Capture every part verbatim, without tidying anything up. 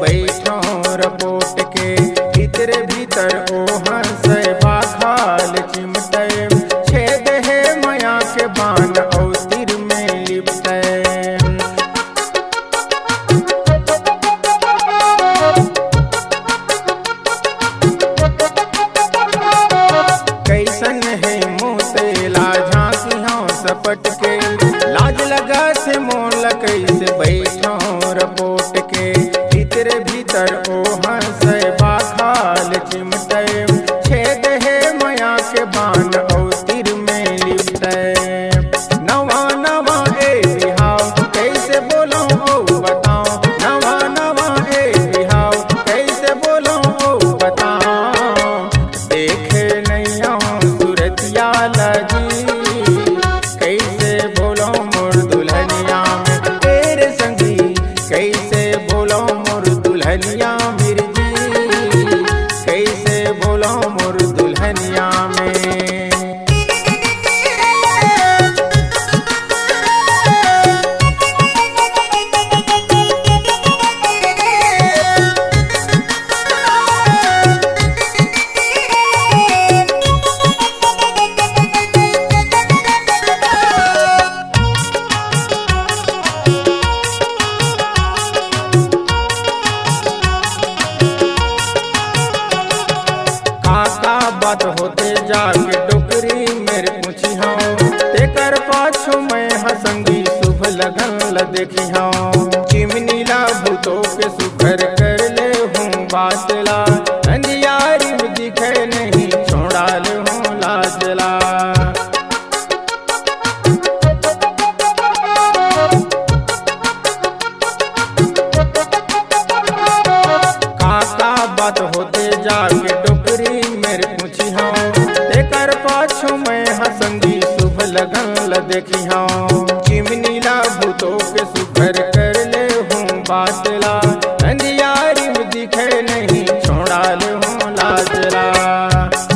बइठो report के, भीतरे भीतर ओ हंसय बाखाल चिमटय। छेद हे मया के बान अउ तीर में लिपटय। कइसन हे मोर तेला झांकी हंव सपट के, लाज लगथे मोला कइसे बइठो रपोट के। भीतरे भीतर ओ हंसय बाखाल चिमटय, छेद हे मया के बान अउ तीर में लिपटय। नवा नवा ए बिहाव कइसे बोलंव अउ बतांव, नवा नवा ए बिहाव कइसे बोलंव अउ बतांव। देखे नइ हंव सुरतिया ला जी, कइसे बोलंव मोर दुल्हनिया में तेरे संगी, कइसे बोलंव मोर दुल्हनिया मेर जी, कइसे बोलंव मोर दुल्हनिया में। का का बात होथे जाके डोकरी मेर पूछिहंव, तेकर पाछू मैं ह संगी शुभ लगन ल देखिहंव। चिमनी ला भूतो के सुघर कर ले हूँ बात ला, अंधियारी में दिखे नहीं छोड़ा ले हूँ लाज ला। का का बात होथे जाके डोकरी मेर पूछिहंव, तेकर पाछू मैं ह संगी शुभ लगन ल देखिहंव। चिमनी ला भूतो के सुघर कर ले हूँ बात ला, अंधियारी में दिखे नहीं छोड़ा ले हूँ लाज ला।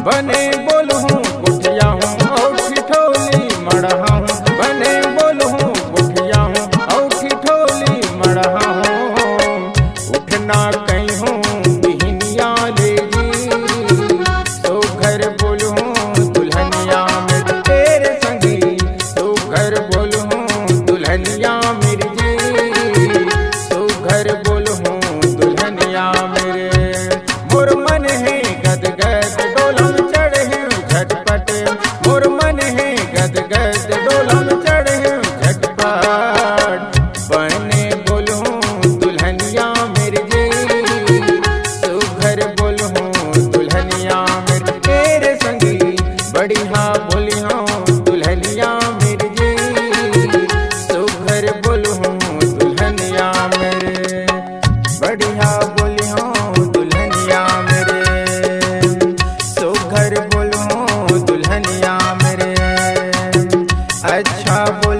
बने बोलहूँ गोठियाहूँ अउ ठिठोली मड़हाहूँ, बने बोलहूँ गोठियाहूँ अउ ठिठोली मड़हाहूँ। उठना कइहूँ बिहनिया ले जी, सुघर बोलहूँ दुल्हनिया मेर तेरे संगी, सुघर बोलहूँ दुल्हनिया मेर जी, सुघर बोलहूँ दुल्हनिया मेर। मोर मन हे गदगद डोलम चढ़े झटपट, मोर मन हे गदगद डोलम चढ़े झटपट। बने बोलहूँ दुल्हनिया मेर जी, सुघर बोलहूँ दुल्हनिया मेर तेरे संगी, बढ़िया बोलिहूँ दुल्हनिया मेर जी, सुघर बोलहूँ दुल्हनिया मेर। बढ़िया बोलिहूँ दुल्हनिया मेर, सुघर बोलहूँ दुल्हनिया मेर। अच्छा बोल